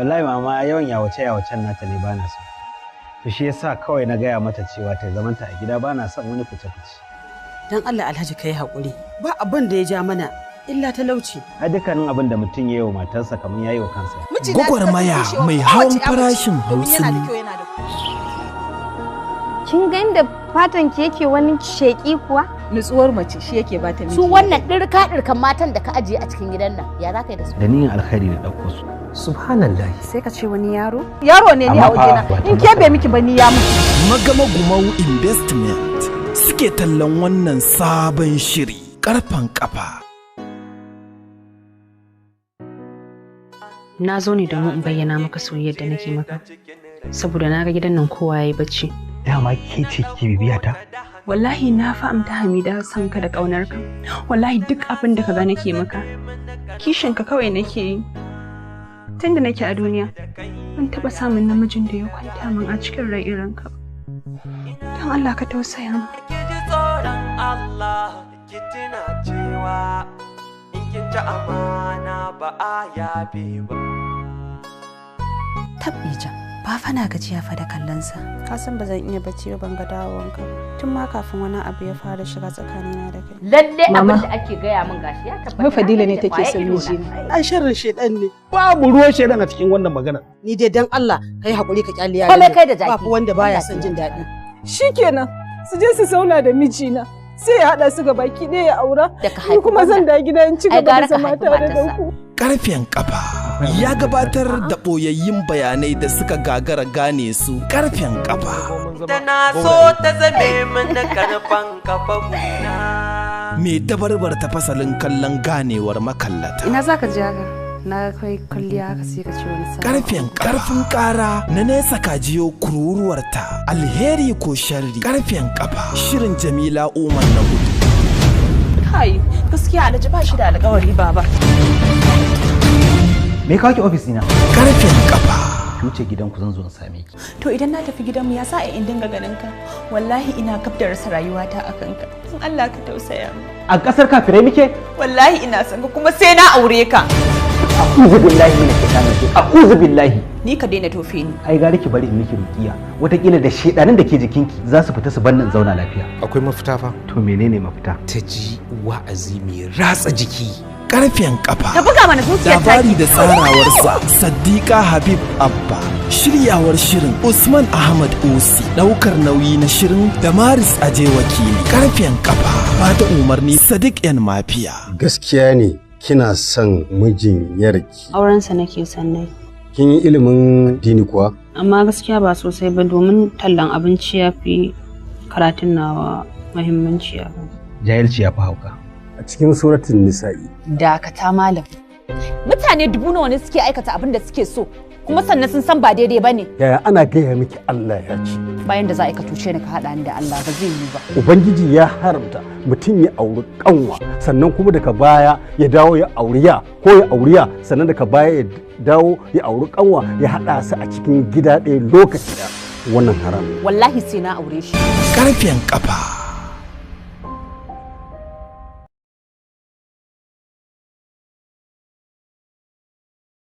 Wallahi mama, yawan yawace yawacen nata ne bana so. To shi yasa kawai na gaya mata cewa ta zamanta a gida, bana son wani fice fice. Dan Allah Alhaji, kai haƙuri. Ba abin da ya ja mana illa talauci. Ai dukkanin abin da mutum ya yi wa matarsa, kamar ya yi wa kansa. Gwagwarmaya mai hawan farashin hautsini. Kin ga inda fatan ki yake wani sheƙi kuwa? Nutsuwar mace shi yake bata miji. Su wannan ɗirka ɗirkan matan da ka ajiye a cikin gidan nan, ya za ka yi da su? Da niyyar alkhairi na ɗauko su. Subhanallah. Sai ka ce wani yaro. Yaro ne ni a Amma fa wajena. ba ta In ke bai miki ba, ni ya miki. Magama Gumau Investment suke tallan wannan sabon shiri, Karfan Kafa. Na zo ne domin in bayyana maka soyayyar da nake maka. Saboda na ga gidan nan kowa ya yi bacci. Dama ke ce ke bibiya ta? Wallahi na fahimta Hamida, son ka da ƙaunar ka. Wallahi duk abin da ka ga nake maka, kishin ka kawai nake yi. Tunda nake a duniya, ban taɓa samun namijin da ya kwanta min a cikin rai irin ka ba. Don Allah ka tausaya min. Ki ji tsoron Allah, ki tuna cewa in kin ci amana ba a yafe ba. Tabbija, ba fa na gajiya fa da kallonsa. Ka san ba zan iya bacci ba ban ga dawowanka ba. Tun ma kafin wani abu ya fara shiga tsakanina da kai. Lalle Mama. abin da ake gaya min gashi ya tabbata. Wai Fadila ne Na gani da take son ƙwayar idona. mijina. Ai sharrin shedan ne. Babu ruwan shaidan a cikin wannan magana. Ni dai dan Allah kai haƙuri ka kyale yaran. Komai kai da jaki. Ba fa wanda baya Allah son jin daɗi. Shikenan, su je su zauna da mijina. Sai ya haɗa su ga baki ɗaya ya aura. Da ka Ni haifi kuma zan wannan. da gida in ci Ai gaba da gara ka zama haifi tare da matarsa. ku. Karfen Kafa ya gabatar da ɓoyayyun bayanai da suka gagara gane su. Karfen Kafa. Tana so ta zame mana karfan kafa guna. Mai dabarbar ta fasalin kallon ganewar makallata. Ina za ka je haka? Na kai kwalliya haka sai ka ce wani sabon. Karfen karfin kara na nesa kajiyo kururuwarta, alheri ko sharri. Karfen Kafa, shirin Jamila Umar na Gudu. Kai, gaskiya Alhaji ba shi da alƙawari, baba. Me kawo ki ofis ɗina? Karfen Kafa. Ki wuce gidanku, zan zo in same ki. To idan na tafi gidanmu ya sa in dinga ganin ka? Wallahi ina gab da rasa rayuwata a kanka. In Allah ka tausaya min. A ƙasar kafirai muke? Wallahi ina son ka kuma sai na aure ka. A'udhu billahi minash shaitani rajim. A'udhu billahi. Ni ka daina tofe ni. Ai gari ki bari in miki ruqiya. Wataƙila da shedanin da ke jikinki za su fita su banni in zauna lafiya. Akwai mafita fa. To menene mafita? Ta ji wa'azi mai ratsa jiki. Karfen Kafa. Ka buga mana zuciyar Labari da tsarawarsa Saddiqa Habib Abba, shiryawar shirin Usman Ahmad Osi, daukar nauyi na shirin Damaris Aje Wakili. Karfen Kafa, bada umarni Sadiq Yan Mafiya. Gaskiya ne kina son mijin yarki? Aurensa nake son nayi. Kin yi ilimin dini kuwa? Amma gaskiya ba sosai ba, domin tallan abinci ya fi karatun nawa muhimmanci a gaba. Jahilci ya fi hauka. A cikin Suratul Nisa'i. Dakata malam. Mutane dubu nawa ne suke aikata abin da suke so, kuma sannan sun san ba daidai ba ne. Yaya ana gaya miki Allah ya ce? Bayan da za a yi ka cuce ni ka haɗa ni da Allah, ba zai yiwu ba. Ubangiji ya haramta mutum ya auri kanwa, sannan kuma daga baya ya dawo ya auri ya, ko ya auri ya, sannan daga baya ya dawo ya auri kanwa, ya haɗa su a cikin gida ɗaya lokaci ɗaya. Wannan haram ne. Wallahi sai na aure shi. Karfen Kafa.